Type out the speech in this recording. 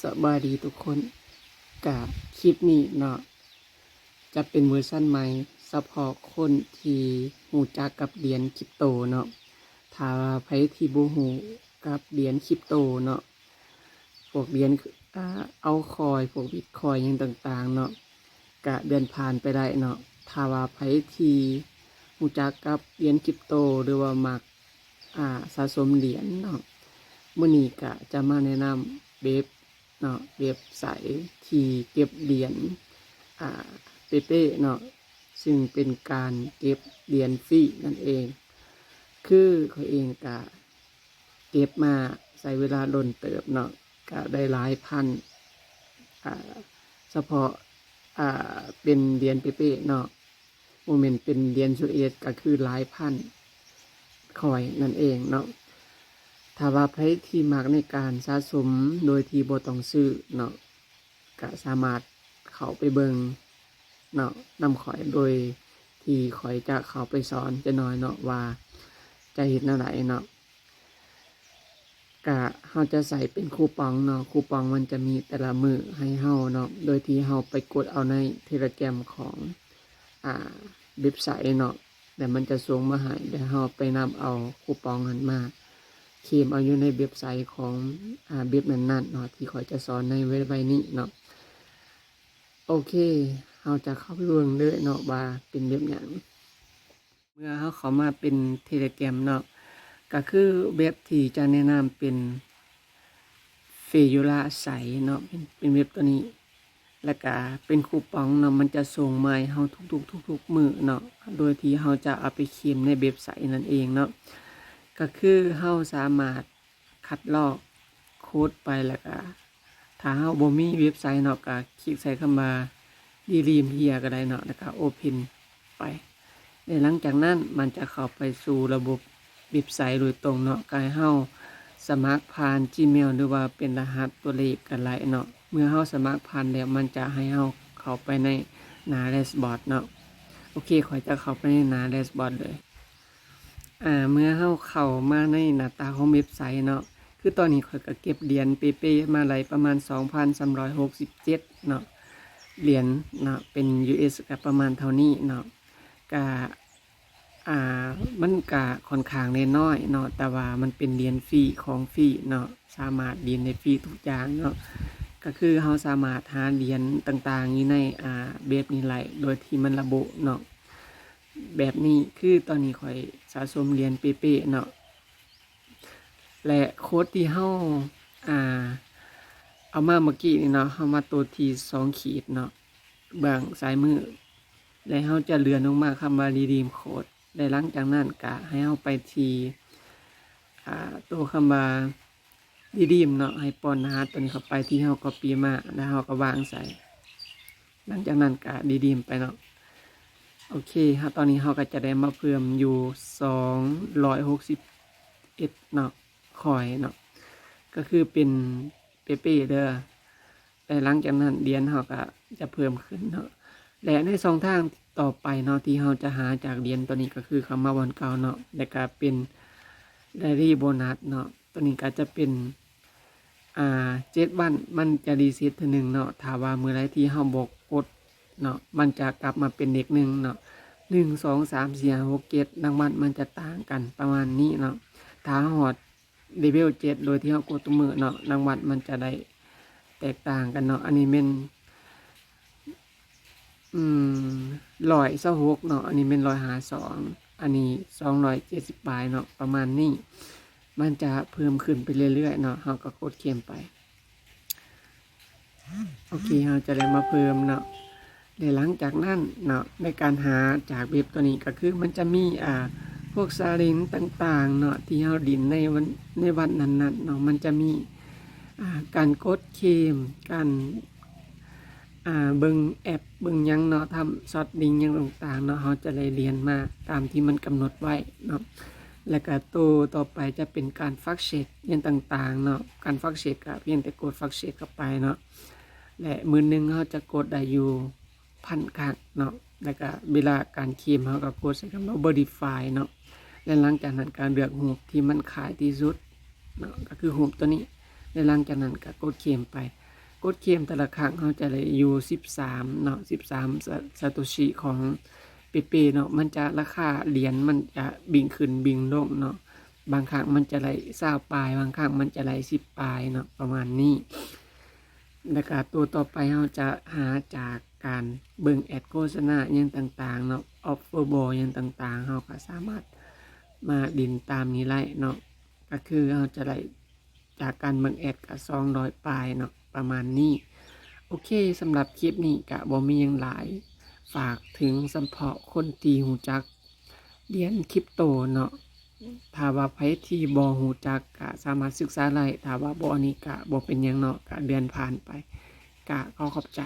ສະບາຍດີທຸກຄົນ, ກະຄລິບນີ້ເນາະ ຈະເປັນເວີຊັນໃໝ່ສະເພາະຄົນທີ່ຮູ້ຈັກກັບຫຼຽນຄຣິບໂຕເນາະ. ຖ້າວ່າໃຜທີ່ບໍ່ຮູ້ກັບຫຼຽນຄຣິບໂຕເນາະ ພວກຫຼຽນ ອາ Altcoin ພວກ Bitcoin ຫຍັງຕ່າງໆເນາະ ກະເລື່ອນຜ່ານໄປໄດ້ເນາະ. ຖ້າວ່າໃຜທີ່ຮູ້ຈັກກັບຫຼຽນຄຣິບໂຕ ຫຼືວ່າມັກ ອາ ສະສົມຫຼຽນເນາະ, ມື້ນີ້ກະຈະມາແນະນຳເວັບເນາະ ເວັບໄຊທີ່ເກັບຫຼຽນ ອາ ເປເປ້ເນາະ ຊຶ່ງເປັນການເກັບຫຼຽນຟຣີນັ້ນເອງ. ຄືຂ້ອຍເອງກະເກັບມາໃຊ້ເວລາດົນເຕີບເນາະ ກະໄດ້ຫຼາຍພັນ ອາ ສະເພາະ ອາ ເປັນຫຼຽນເປເປ້ເນາະ ບໍ່ແມ່ນເປັນຫຼຽນ US ກະຄືຫຼາຍພັນຄອຍນັ້ນເອງເນາະ. ຖ້າວ່າໃຜທີ່ມັກໃນການສະສົມໂດຍທີ່ບໍ່ຕ້ອງຊື້ເນາະ ກະສາມາດເຂົ້າໄປເບິ່ງເນາະ ນຳຂ້ອຍ ໂດຍທີ່ຂ້ອຍຈະເຂົ້າໄປສອນຈັກໜ້ອຍເນາະ ວ່າຈະເຮັດແນວໃດເນາະ. ກະເຮົາຈະໃຊ້ເປັນຄູປອງເນາະ, ຄູປອງມັນຈະມີແຕ່ລະມື້ໃຫ້ເຮົາເນາະ ໂດຍທີ່ເຮົາໄປກົດເອົາໃນ Telegram ຂອງ ອາ ເວັບໄຊເນາະ ແລ້ວມັນຈະສົ່ງມາໃຫ້ ແລ້ວເຮົາໄປນຳເອົາຄູປອງນັ້ນມາເຄມເອົາຢູ່ໃນເວັບໄຊຂອງ ອາ ເວັບນັ້ນໆເນາະ ທີ່ຂ້ອຍຈະສອນໃນໄວໆນີ້ເນາະ. ໂອເຄ ເຮົາຈະເຂົ້າໄປເບິ່ງເລີຍເນາະ ວ່າເປັນເວັບຫຍັງ. ເມື່ອເຮົາເຂົ້າມາເປັນ Telegram ເນາະ ກະຄືເວັບທີ່ຈະແນະນຳເປັນ Fedora ໃສເນາະ ເປັນ ເປັນເວັບໂຕນີ້ ແລ້ວກະເປັນຄູປອງເນາະ ມັນຈະສົ່ງມາໃຫ້ເຮົາທຸກໆ ທຸກໆມື້ເນາະ ໂດຍທີ່ເຮົາຈະເອົາໄປເຄມໃນເວັບໄຊນັ້ນເອງເນາະ. ກະຄືເຮົາສາມາດ ຄັດລອກໂຄດໄປ ແລ້ວກະຖ້າເຮົາບໍ່ມີເວັບໄຊເນາະ ກະຄລິກໃສ່ຄຳວ່າ Redeem Here ກະໄດ້ເນາະ ແລ້ວກະ Open ໄປ ແລະ ຫຼັງຈາກນັ້ນມັນຈະເຂົ້າໄປສູ່ລະບົບເວັບໄຊໂດຍຕົງເນາະ ກະໃຫ້ເຮົາສະໝັກຜ່ານ Gmail ຫຼືວ່າເປັນລະຫັດຕົວເລກກະໄດ້ເນາະ. ເມື່ອເຮົາສະໝັກຜ່ານແລ້ວ ມັນຈະໃຫ້ເຮົາເຂົ້າໄປໃນໜ້າແດຊບອດເນາະ. ໂອເຄ ຂ້ອຍຈະເຂົ້າໄປໃນໜ້າແດຊບອດເລີຍ. ອາ ເມື່ອເຮົາເຂົ້າມາໃນໜ້າຕາຂອງເວັບໄຊເນາະ ຄືຕອນນີ້ຂ້ອຍກະເກັບຫຼຽນເປເປ້ມາໄດ້ປະມານສອງພັນສາມຮ້ອຍຫົກສິບເຈັດເນາະ ຫຼຽນເນາະ ເປັນ US ກະປະມານເທົ່ານີ້ເນາະ. ກະ ອາ ມັນກະຂ້ອນຂ້າງໄດ້ນ້ອຍເນາະ ແຕ່ວ່າມັນເປັນຫຼຽນຟຣີ ຂອງຟຣີເນາະ ສາມາດຫຼຽນໄດ້ຟຣີທຸກຢ່າງເນາະ. ກະຄືເຮົາສາມາດຫາຫຼຽນຕ່າງໆຢູ່ໃນ ອາ ເວັບນີ້ໄດ້ ໂດຍທີ່ມັນລະບຸເນາະ. ແບບນີ້ ຄືຕອນນີ້ຂ້ອຍສະສົມຫຼຽນເປເປ້ເນາະ ແລະ ໂຄດທີ່ເຮົາ ອາ ເອົາມາເມື່ອກີ້ນີ້ເນາະ ເຮົາມາໂຕທີ່ສອງຂີດເນາະ ເບື້ອງຊ້າຍມື ແລະ ເຮົາຈະເລື່ອນລົງມາຄຳວ່າ Redeem Code ແລະ ຫຼັງຈາກນັ້ນກະໃຫ້ເຮົາໄປທີ່ ອາ ໂຕຄຳວ່າ Redeem ເນາະ ໃຫ້ປ້ອນລະຫັດໂຕນີ້ເຂົ້າໄປທີ່ເຮົາ Copy ມາ ແລ້ວເຮົາກະວາງໃສ່ ຫຼັງຈາກນັ້ນກະ Redeem ໄປເນາະ. ໂອເຄ ເຮົາ ຕອນນີ້ເຮົາກະຈະໄດ້ມາເພີ່ມຢູ່ສອງຮ້ອຍຫົກສິບເອັດເນາະ ຄອຍເນາະ ກະຄືເປັນເປເປ້ເດີ. ແລະ ຫຼັງຈາກນັ້ນຫຼຽນເຮົາກະຈະເພີ່ມຂຶ້ນເນາະ ແລະ ໃນຊ່ອງທາງຕໍ່ໄປເນາະ ທີ່ເຮົາຈະຫາຈາກຫຼຽນໂຕນີ້ ກະຄືເຂົ້າມາບ່ອນເກົ່າເນາະ ແລະ ກະເປັນ Daily Bonus ເນາະ. ໂຕນີ້ກະຈະເປັນ ອາ ເຈັດວັນມັນຈະຣີເຊັດເທື່ອໜຶ່ງເນາະ. ຖ້າວ່າມື້ໃດທີ່ເຮົາບໍ່ກົດເນາະ ມັນຈະກັບມາເປັນເລກໜຶ່ງເນາະ ໜຶ່ງ ສອງ ສາມ ສີ່ ຫ້າ ຫົກ ເຈັດ ລາງວັນມັນຈະຕ່າງກັນປະມານນີ້ເນາະ. ຖ້າເຮົາຮອດເລເວວເຈັດ ໂດຍທີ່ເຮົາກົດທຸກມື້ເນາະ ລາງວັນມັນຈະໄດ້ແຕກຕ່າງກັນເນາະ. ອັນນີ້ແມ່ນ ອືມ ຮ້ອຍຊາວຫົກເນາະ ອັນນີ້ແມ່ນຮ້ອຍຫ້າສອງ ອັນນີ້ສອງຮ້ອຍເຈັດສິບປາຍເນາະ ປະມານນີ້ ມັນຈະເພີ່ມຂຶ້ນໄປເລື້ອຍໆເນາະ. ເຮົາກະກົດເຄມໄປ ໂອເຄ ເຮົາຈະໄດ້ມາເພີ່ມເນາະ ແລະ ຫຼັງຈາກນັ້ນເນາະ ໃນການຫາຈາກເວັບໂຕນີ້ກະຄືມັນຈະມີ ອາ ພວກ Challenge ຕ່າງໆເນາະ ທີ່ເຮົາຫຼິ້ນໃນວັນ ໃນວັນນັ້ນໆເນາະ ມັນຈະມີ ອາ ການກົດເຄມ ການ ອາ ເບິ່ງແອັບ ເບິ່ງຫຍັງເນາະ ທຳ Sharding ຫຍັງຕ່າງໆເນາະ ເຮົາຈະໄດ້ຫຼຽນມາຕາມທີ່ມັນກຳນົດໄວ້ເນາະ. ແລ້ວກະໂຕຕໍ່ໄປຈະເປັນການ Fast Track ຫຍັງຕ່າງໆເນາະ ການ Fast Track ກະພຽງແຕ່ກົດ Fast Track ເຂົ້າໄປເນາະ ແລະ ມື້ໜຶ່ງເຮົາຈະກົດໄດ້ຢູ່ພັນຄັ້ງເນາະ. ແລ້ວກະເວລາການເຄມ ເຮົາກະກົດໃສ່ຄຳວ່າ Verify ເນາະ ແລະ ຫຼັງຈາກນັ້ນກະເລືອກຮູບທີ່ມັນຄ້າຍທີ່ສຸດເນາະ ກະຄືຮູບໂຕນີ້ ແລະ ຫຼັງຈາກນັ້ນກະກົດເຄມໄປ. ກົດເຄມແຕ່ລະຄັ້ງເຮົາຈະໄດ້ຢູ່ສິບສາມເນາະ ສິບສາມ ສາ ສາໂຕຊິຂອງເປເປເນາະ ມັນຈະ ລາຄາຫຼຽນມັນຈະບິ່ງຂຶ້ນບິ່ງລົງເນາະ ບາງຄັ້ງມັນຈະໄດ້ຊາວປາຍ ບາງຄັ້ງມັນຈະໄດ້ສິບປາຍເນາະ ປະມານນີ້. ແລ້ວກະໂຕຕໍ່ໄປເຮົາຈະຫາຈາກການເບິ່ງແອດໂຄສະນາຫຍັງຕ່າງໆເນາະ ອອຟເຟີບອລຫຍັງຕ່າງໆ ເຮົາກະສາມາດມາຫຼິ້ນຕາມນີ້ໄດ້ເນາະ ກະຄືເຮົາຈະໄດ້ຈາກການເບິ່ງແອດກະສອງຮ້ອຍປາຍເນາະ ປະມານນີ້. ໂອເຄ ສຳລັບຄລິບນີ້ກະບໍ່ມີຫຍັງຫຼາຍ ຝາກເຖິງສຳເພາະຄົນທີ່ຮູ້ຈັກຫຼຽນຄຣິບໂຕເນາະ ຖ້າວ່າໃຜທີ່ບໍ່ຮູ້ຈັກກະສາມາດສຶກສາໄດ້ ຖ້າວ່າບໍ່ນີ້ກະບໍ່ເປັນຫຍັງເນາະ ກະເລື່ອນຜ່ານໄປ ກະຂໍຂອບໃຈ.